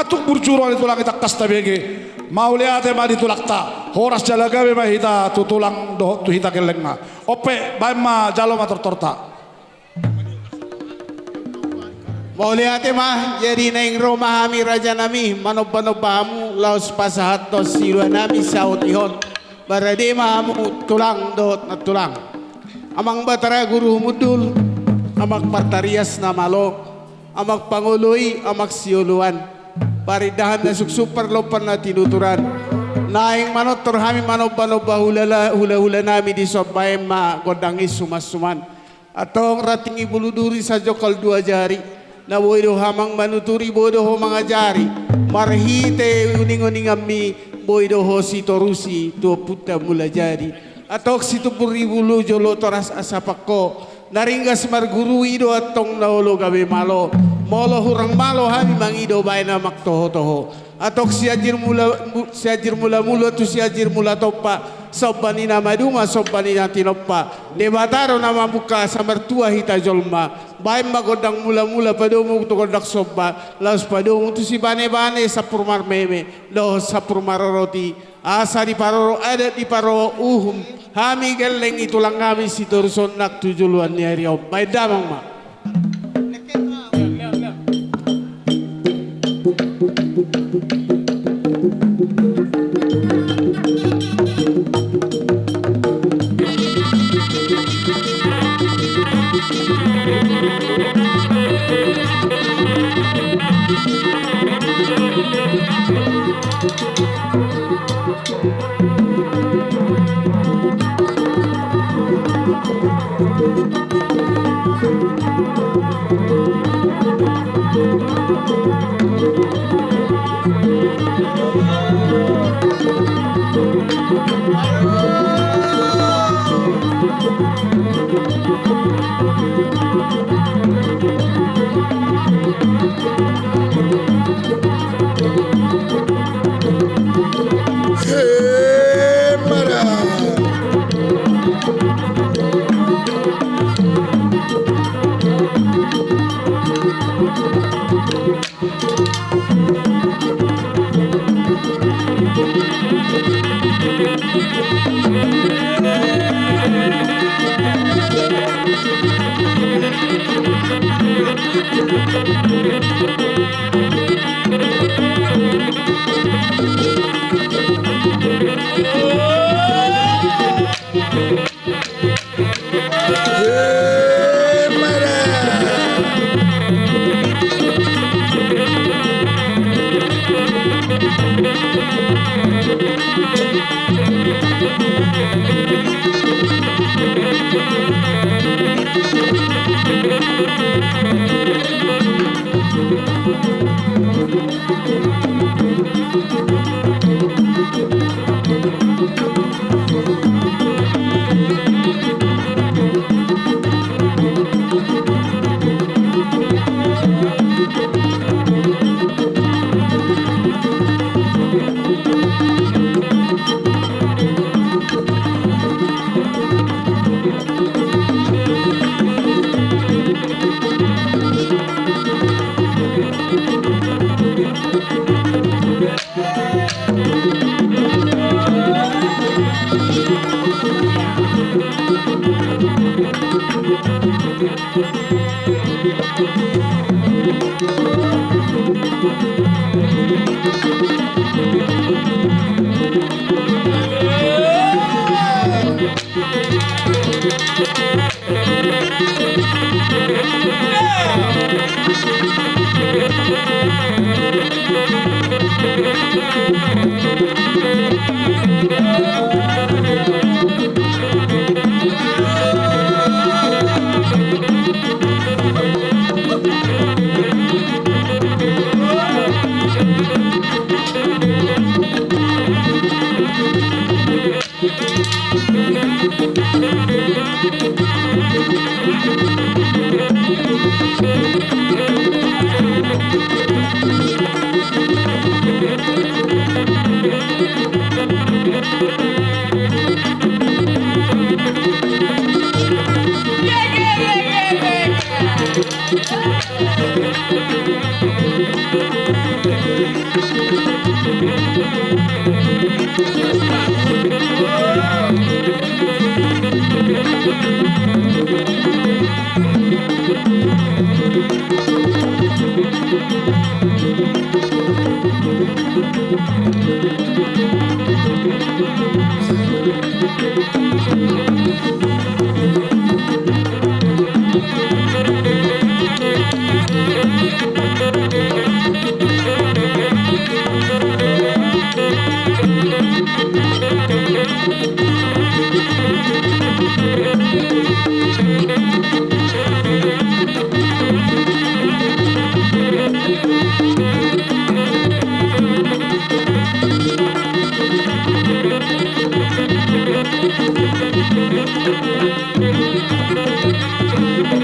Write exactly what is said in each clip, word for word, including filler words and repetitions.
Tung burju roha ni tulang i tangkas tabege. Mauliate ma di tulangta. Horas jala gabe ma hita tu tulang dohot tu hita gellengna. On pe, baen ma, jalo ma tortorta. Mauliate ma. Jadi naeng ro ma hami, rajanami, manombanomba hamu laos pasahathon siluanami saut ihon marade ma hamu tulang dohot nantulang. Amang Batara Guru Humundul, Amang Partarias na malo, Amang Pangoloi, Amang Sioluan, parindahan na suksuk, parlompan na tinuturan. Naeng manortor hami manombanomba hulala, hulahulanami dison, baen ma gondang i sumansuman. Antong ranting ni bulu duri sajongkal dua jari, na boi do ho amang manuturi, boi do ho mangajari. Marhite uninguninganmi boi do ho sitorusi tu ompunta Mulajadi. Antong Situmbur ni Bulu jolo toras asa pangko, na ringgas marguru i do antong na olo gabe malo. Molo hurang malo hami mangido, baen amang tohotoho. Antong Sianjur Mula, Mu-, Sianjur Mulamula tu Sianjur Mulatompa, somba ni na maduma, somba ni na tinompa. Debata do na mamungka asa martua hita jolma. Baen ma gondang mulamula padomu tu gondang somba, laos padomu tu sibanebane sampur marmeme dohot sampur maroroti, asa diparoro adat, diparoro uhum hami gelleng i tulang hami sitoruson nang tu joloan ni ari on. Baen damang ma.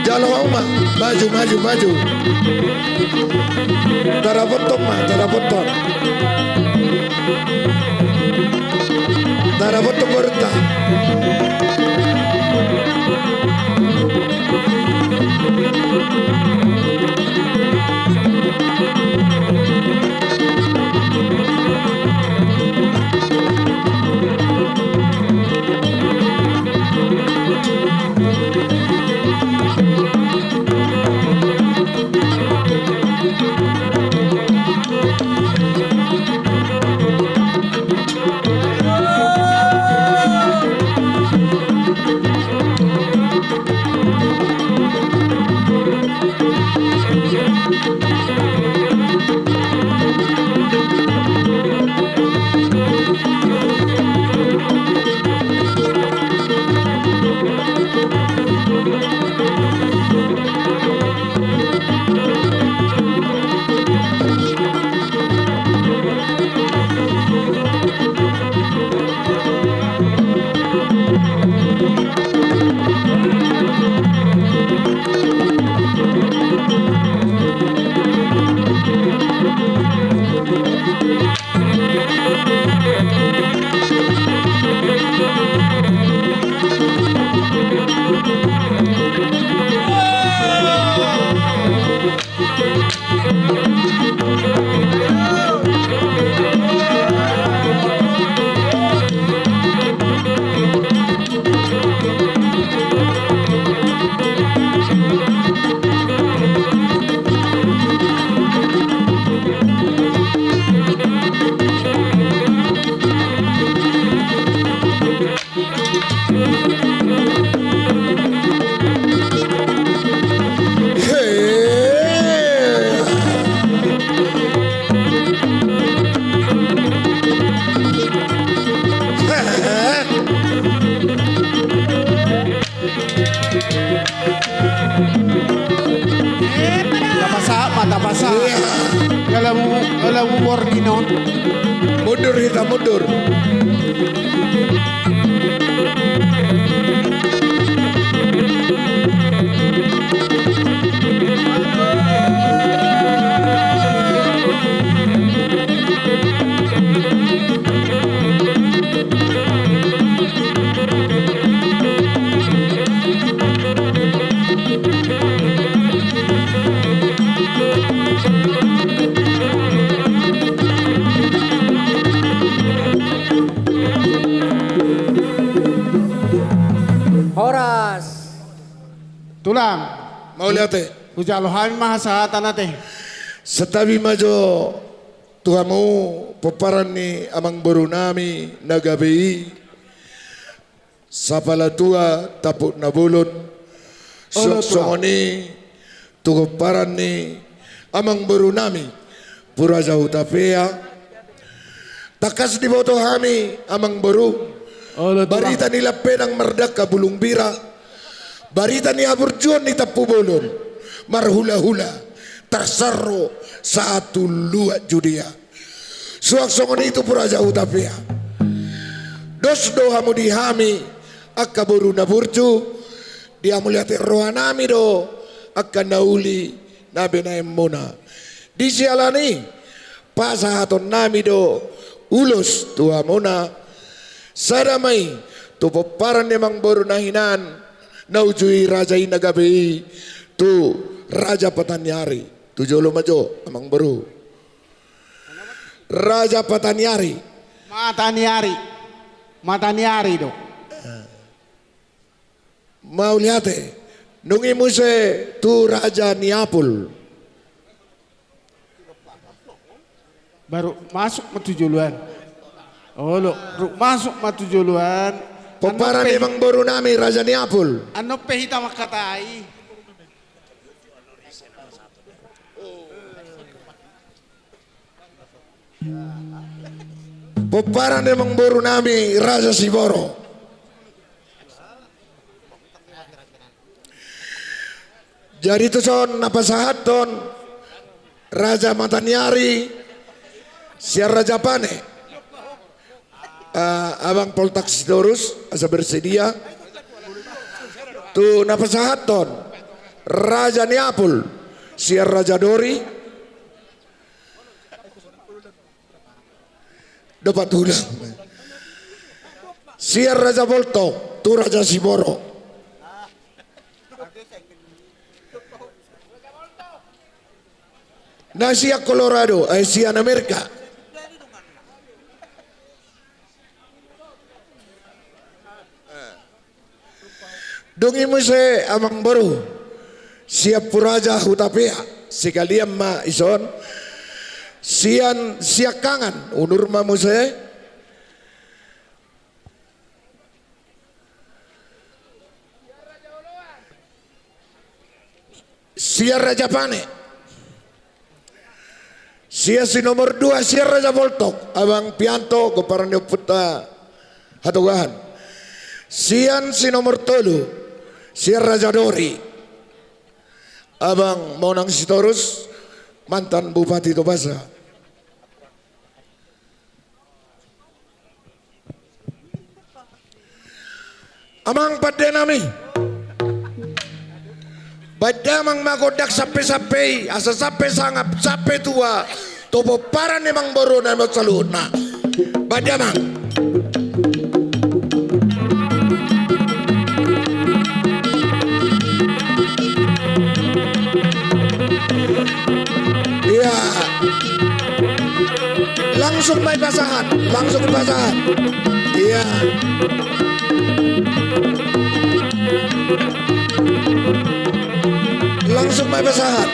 Jalo hamu ma, maju, maju, maju. Tarapothon ma, tarapothon. Tarapothon borunta. Tapasa, ma tapasa. Iya. Kalau mau, kalau mau borgin on. Mundur hita, mundur. Horas. Tulang. Mauliate. Hujalo hami ma hasahatan ate. Santabi ma jo tu hamu pomparan ni amangboru nami na gabe i. Sapala tua tampuk na bolon. Olo, suang tulang. Songon i tu pomparan ni amangboru nami Puraja Hutapea. Tangkas diboto hami amangboru. Olo, tulang. Barita ni lampenang mardangka bulung bira. Barita ni haburjuon ni tampubolon marhulahula tarsarro sahat tu luat Judea. Suang songon i tu Puraja Hutapea. Dos do hamu di hami angka boru na burju, dihamuliate rohanami do angka na uli na binaenmuna. Di siala ni i pasahatonnami do ulos tu hamuna. Sada ma i tu pomparan ni amangboru na hinan na uju i raja i na gabe i tu Raja Pataniari. Tu jolo ma jo amangboru. Raja Pataniari. Mataniari. Mataniari do. Mauliate. Nunga i muse tu Raja Niapul. Baru masuk ma tu joloan. Olo, ru-, masuk ma tu joloan. Pomparan ni amangboru nami Raja Niapul. Annon pe hita mangkatai. Pomparan ni amangboru nami Raja Siboro. Jadi tuson na pasahathon Raja Mataniari sian Raja Pane. Ah, Abang Poltak Sitorus, asa bersedia. Tu na pasahathon Raja Niapul sian Raja Dori. Dopat ulang. Sian Raja Boltok tu Raja Siboro. Na sian Colorado, eh, sian Amerika. Dung i muse amangboru, sian Puraja Hutapea, sekalian ma ison, sian Siangkangan, unur ma muse, sian Raja Pane. Sian si nomor dua, sian Raja Boltok, Abang Pianto, pomparan ni ompunta Hatogahan. Sian si nomor tolu, sian Raja Dori, Abang Monang Sitorus, mantan Bupati Tobasa. Amang pande nami, baen damang ma gondang sampe-sampe i, asa sampe sangap, sampe tua, tu pomparan ni amangboru nami on saluhutna. Baen damang. Ia. Langsung ma i pasahat, langsung i pasahat. Ia. Langsung ma i pasahat.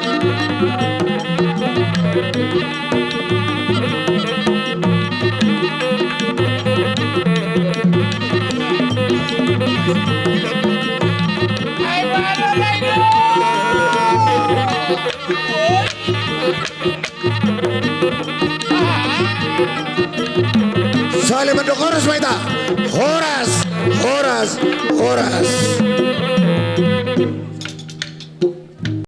Saling mandok horas ma hita. Horas, horas, horas.